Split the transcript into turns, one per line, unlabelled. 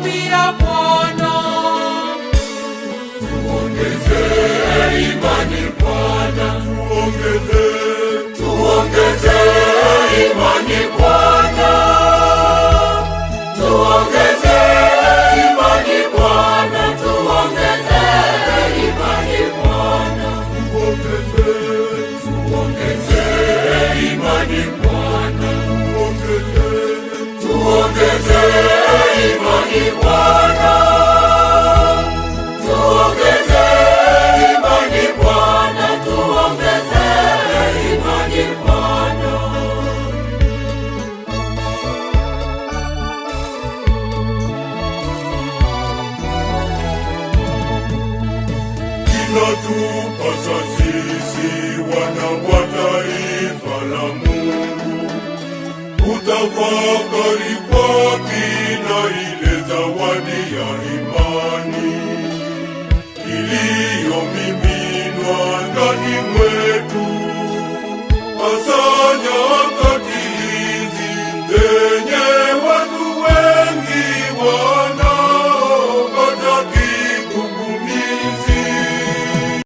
Tulimwambia Bwana,
Tuongezee imani Bwana, tuongezee, tuongezee imani Bwana, tuongezee imani Bwana, tuongezee imani Bwana, tuongezee, tuongezee imani Bwana, tuongezee, tuongezee imani Bwana. Tuongezee imani Bwana, tuongezee imani Bwana. Inatupasa sisi wana wa taifa la Mungu kutafakari kwa kina ile zawadi ya imani iliyomiminwa ndani.